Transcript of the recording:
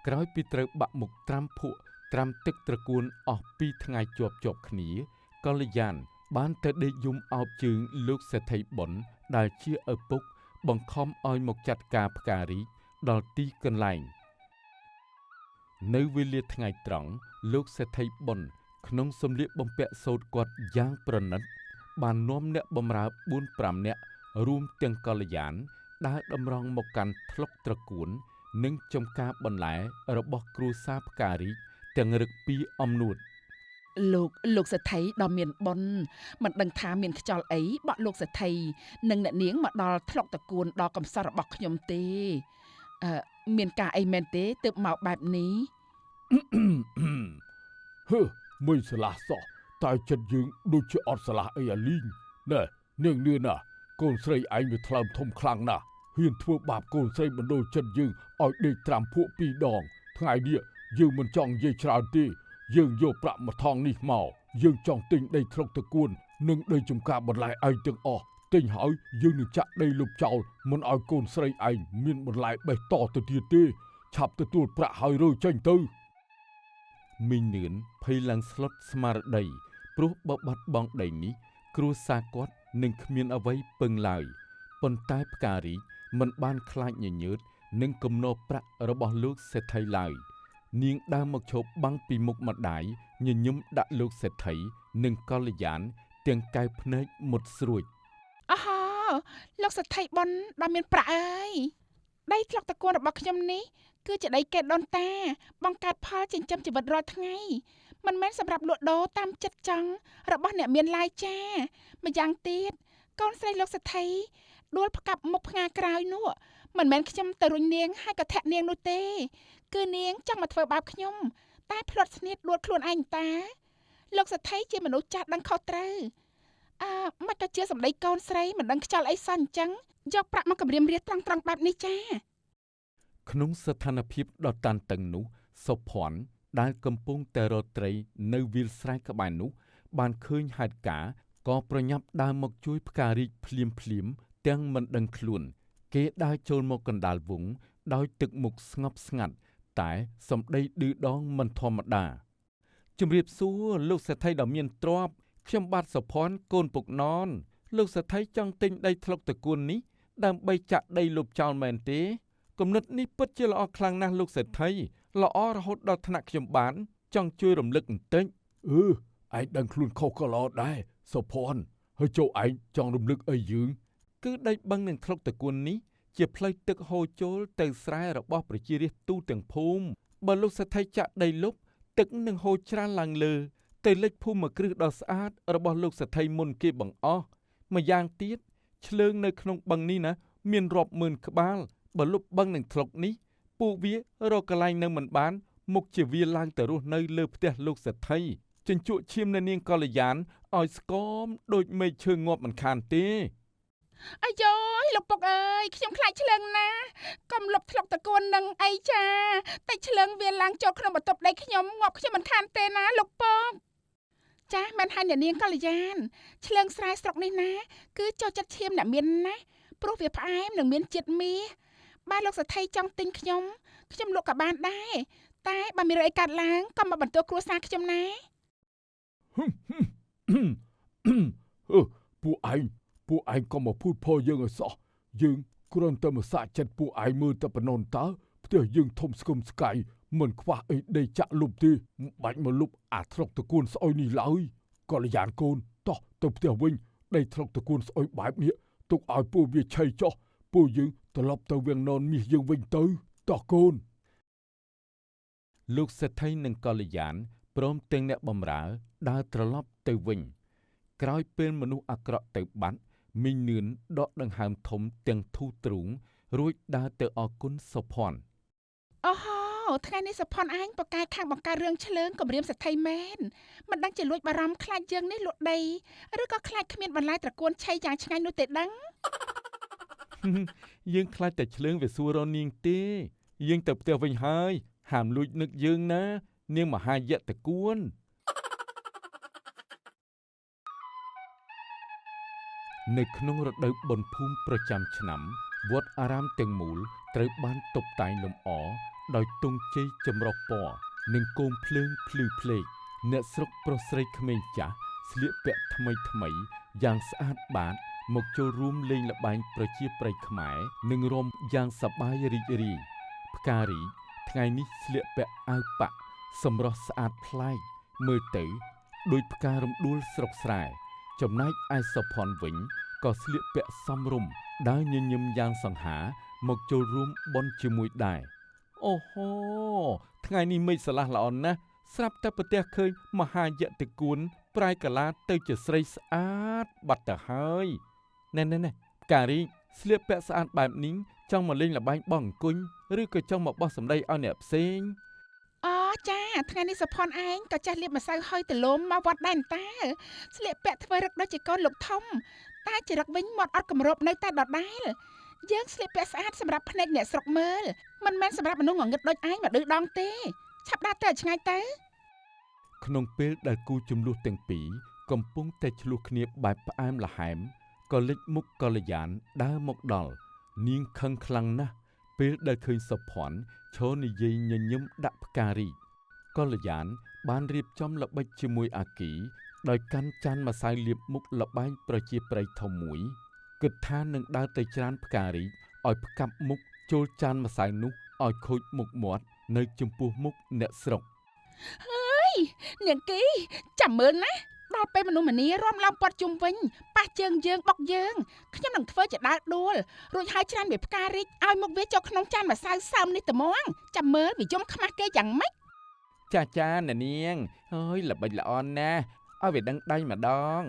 ក្រោយពីត្រូវបាក់មុខត្រាំភក់ត្រាំទឹកត្រកួនអស់2ថ្ងៃជាប់ៗគ្នាកល្យានបានទៅដេកយំអោបជើងលោកសេដ្ឋីបុណ្យដែលជាឪពុកបង្ខំឲ្យមកចាត់ការផ្ការីកដល់ទីកន្លែងនៅវេលាថ្ងៃត្រង់លោកសេដ្ឋីបុណ្យក្នុងសម្លៀកបំពាក់សូត្រគាត់យ៉ាងប្រណិតបាននាំអ្នកបម្រើ4-5នាក់រួមទាំងកល្យានដើរតម្រង់មកកាន់ថ្លុកត្រកួននិងចំការបន្លែរបស់គ្រួសារផ្ការីកទាំងរឹកពីអំនួត លោកសេដ្ឋីដ៏មានបុណ្យមិនដឹងថាមានខ្យល់អីបក់លោកសេដ្ឋីនិងអ្នកនាងមកដល់ថ្លុកត្រកួនដ៏កំសត់របស់ខ្ញុំទេមានការអីមែនទេទើបមកបែបនេះ ហឺមិនស្លាស់សោះតែចិត្តយើងដូចជាអត់ស្លាស់អីអាលីងណែនាងនឿនណាកូនស្រីឯងវាថ្លើមធំខ្លាំងណាស់ហ៊ានធ្វើបាបកូនស្រីបណ្ដូលចិត្តយើងឲ្យដេកត្រាំភក់ពីរដងថ្ងៃនេះយើងមិនចង់និយាយច្រើនទេយើងយកប្រាក់មួយថងនេះមកយើងចង់ទិញដីថ្លុកត្រកួននិងដីចំការបន្លែឯងទាំងអស់ទិញហើយយើងនឹងចាក់ដីលុបចោលមិនឲ្យកូនស្រីឯងមានបន្លែបេះតទៅទៀតទេឆាប់ទទួលប្រាក់ហើយរើចេញទៅមីងនឿនភ័យឡើងស្លុតស្មារតីព្រោះបើបាត់បង់ដីនេះគ្រួសារគាត់នឹងគ្មានអ្វីពឹងឡើយប៉ុន្តែផ្ការីកមិនបានខ្លាចញញើតនឹងគំនរប្រាក់របស់លោកសេដ្ឋីឡើយនាងដើរមកឈប់បាំងពីមុខម្ដាយញញឹមដាក់លោកសេដ្ឋីនិងកល្យានទាំងកែវភ្នែកមុតស្រួច អូហូលោកសេដ្ឋីបុណ្យដ៏មានប្រាក់អើយដីថ្លុកត្រកួនរបស់ខ្ញុំនេះគឺជាដីកេរដូនតាបង្កើតផលចិញ្ចឹមជីវិតរាល់ថ្ងៃមិនមែនសម្រាប់លក់ដូរតាមចិត្តចង់របស់អ្នកមានឡាយចាម្យ៉ាងទៀតកូនស្រីលោកសេដ្ឋីដួលផ្កាប់មុខផ្ងាក្រោយនោះមិនមែនខ្ញុំទៅរុញនាងហើយក៏ធាក់នាងនោះទេគឺនាងចង់មកធ្វើបាបខ្ញុំតែផ្លត់ស្នៀតដួលខ្លួនឯងតាលោកសេដ្ឋីជាមនុស្សចាស់ដឹងខុសត្រូវអើមិនក៏ជាសម្ដីកូនស្រីមិនដឹងខ្យល់អីសោះអញ្ចឹងយកប្រាក់មកគម្រាមរាត្រង់ត្រង់បែបនេះចា ក្នុងស្ថានភាពដ៏តានតឹងនោះសុភ័ណ្ឌដែលកំពុងតែរកត្រីនៅវាលស្រែក្បែរនោះបានឃើញហេតុការណ៍ក៏ប្រញាប់ដើរមកជួយផ្ការីកភ្លាមភ្លាមទាំងមិនដឹងខ្លួនគេដើរចូលមកកណ្ដាលវងដោយទឹកមុខស្ងប់ស្ងាត់តែសម្ដីឌឺដងមិនធម្មតាជំរាបសួរលោកសេដ្ឋីដ៏មានទ្រព្យខ្ញុំបាទសុភ័ណ្ឌកូនពុកណនលោកសេដ្ឋីចង់ទិញដីថ្លុកត្រកួននេះដើម្បីចាក់ដីលុបចោលមែនទេគំនិតនេះពិតជាល្អខ្លាំងណាស់លោកសេដ្ឋីល្អរហូតដល់ថ្នាក់ខ្ញុំបានចង់ជួយរំលឹកបន្តិច អឺឯងដឹងខ្លួនខុសក៏ល្អដែរសុភ័ណ្ឌហើយចូលឯងចង់រំលឹកអីយើង គឺដីបឹងនឹងថ្លុកត្រកួននេះជាផ្លូវទឹកហូរចូលទៅស្រែរបស់ប្រជារាស្ត្រទូទាំងភូមិបើលោកសេដ្ឋីចាក់ដីលុបទឹកនឹងហូរច្រាលឡើងលើទៅលិចភូមិគ្រឹះដ៏ស្អាតរបស់លោកសេដ្ឋីមុនគេបង្អស់ម្យ៉ាងទៀតឆ្លើងនៅក្នុងបឹងនេះណាមានរាប់ម៉ឺនក្បាលបើលុបបឹងនឹងថ្លុកនេះពួកវារកកន្លែងនៅមិនបានមុខជាវាឡើងទៅរស់នៅលើផ្ទះលោកសេដ្ឋីជញ្ជក់ឈាមនៅនាងកល្យានឲ្យស្គមដូចមេឃឈើងាប់មិនខានទេ អាយយលោកពុកអើយខ្ញុំខ្លាចឆ្លើងណាស់កុំលុបថ្លុកត្រកួននឹងអីចាតែឆ្លើងវាឡើងចូលក្នុងបន្ទប់ដីខ្ញុំងាប់ខ្ញុំមិនខានទេណាលោកពុកចាស់មែនហើយអ្នកនាងកល្យានឆ្លើងស្រែស្រុកនេះណាគឺចូលចិត្តឈាមអ្នកមានណាស់ព្រោះវាផ្អែមនិងមានជាតិមាសបើលោកសេដ្ឋីចង់ទិញខ្ញុំខ្ញុំលក់ក៏បានដែរតែបើមានរឿងអីកើតឡើងកុំមកបន្ទោសគ្រួសារខ្ញុំណា អឺពួកឯងពួកឯងកុំមកភូតផលយើងឲ្យសោះយើងគ្រាន់តែមកសាកចិត្តពួកឯងមើលតែប៉ុណ្ណោះតើផ្ទះយើងធំស្គមស្កៃមិនខ្វះអីដីចាក់លុបទេមិនបាច់មកលុបអាថ្លុកត្រកួនស្អុយនេះឡើយកល្យានកូនតោះទៅផ្ទះវិញដីថ្លុកត្រកួនស្អុយបែបនេះទុកឲ្យពួកវាឆីចុះពួកយើងត្រឡប់ទៅវាងននមាសយើងវិញទៅតោះកូន លោកសេដ្ឋីនិងកល្យានព្រមទាំងអ្នកបម្រើដើរត្រឡប់ទៅវិញក្រោយពេលមនុស្សអាក្រក់ទៅបាត់មីងនឿនដកដង្ហើមធំទាំងធូរទ្រូងរួចដើរទៅអរគុណសុភ័ណ្ឌ អូហូថ្ងៃនេះសុភ័ណ្ឌឯងប្រកែកខាងបង្កើតរឿងឆ្លើងគម្រាមសេដ្ឋីមែនមិនដឹងជាលួចបារម្ភខ្លាចយើងនេះលក់ដីឬក៏ខ្លាចគ្មានបន្លែត្រកួនឆីយ៉ាងឆ្ងាញ់នោះទេដឹង យើងខ្លាចតែឆ្លើងវាសួររកនាងទេយើងទៅផ្ទះវិញហើយហាមលួចនឹកយើងណានាងមហាយៈតកួននៅក្នុងរដូវបុណ្យភូមិប្រចាំឆ្នាំវត្តអារាមទាំងមូលត្រូវបានតុបតែងលម្អ ដោយទង់ជ័យចម្រុះពណ៌និងគោមភ្លើងភ្លឺភ្លេកអ្នកស្រុកប្រុសស្រីក្មេងចាស់ស្លៀកពាក់ថ្មីថ្មីយ៉ាងស្អាតបាតមកចូលរួមលេងល្បែងប្រជាប្រិយខ្មែរនិងរាំយ៉ាងសប្បាយរីករាយផ្ការីកថ្ងៃនេះស្លៀកពាក់អាវប៉ាក់សម្រស់ស្អាតប្លែកមើលទៅដូចផ្ការំដួលស្រុកស្រែចំណែកឯសុភ័ណ្ឌវិញក៏ស្លៀកពាក់សមរម្យដើរញញឹមយ៉ាងសង្ហាមកចូលរួមបុណ្យជាមួយដែរអូហូថ្ងៃនេះមេឃស្រឡះល្អណាស់ស្រាប់តែប្រទះឃើញមហាយតិគួនប្រែកាឡាទៅជាស្រីស្អាតបាត់ទៅហើយណែណែណែផ្ការីកស្លៀកពាក់ស្អាតបែបនេះចង់មកលេងល្បែងបោះអង្គុញឬក៏ចង់មកបោះសម្ដីឲ្យអ្នកផ្សេង អូចាថ្ងៃនេះសុភ័ណ្ឌឯងក៏ចេះលាបម្សៅហុយទលំមកវត្តដែរតើស្លៀកពាក់ធ្វើរឹកដូចជាកូនលោកធំតែចរិតវិញមាត់អត់គម្របនៅតែដដែលយើងស្លៀកពាក់ស្អាតសម្រាប់ភ្នែកអ្នកស្រុកមើលមិនមែនសម្រាប់មនុស្សងងឹតដូចឯងមកឌឺដងទេឆាប់ដើរទៅឲ្យឆ្ងាយទៅ ក្នុងពេលដែលគូជម្លោះទាំងពីរកំពុងតែឈ្លោះគ្នាបែបផ្អែមល្ហែមក៏លេចមុខកល្យានដើរមកដល់នាងខឹងខ្លាំងណាស់ពេលដែលឃើញសុភ័ណ្ឌឈរនិយាយញញឹមដាក់ផ្ការីកកល្យានបានរៀបចំល្បិចជាមួយអាគីដោយកាន់ចានម្សៅលាបមុខល្បែងប្រជាប្រិយធំមួយគិតថានឹងដើរទៅច្រានផ្ការីកឲ្យផ្កាប់មុខចូលចានម្សៅនោះឲ្យខូចមុខមាត់នៅចំពោះមុខអ្នកស្រុក នាងគីចាំមើលណាដល់ពេលមនុស្សម្នារាំឡើងពាត់ជុំវិញប៉ះជើងយើងបុកយើងខ្ញុំនឹងធ្វើជាដើរដួលរួចហើយច្រានវាផ្ការីកឲ្យមុខវាចូលក្នុងចានម្សៅសើមនេះត្មងចាំមើលវាយំខ្មាស់គេយ៉ាងម៉េច ចាចាអ្នកនាងហើយល្បិចល្អណាស់ឲ្យវាដឹងដៃម្ដង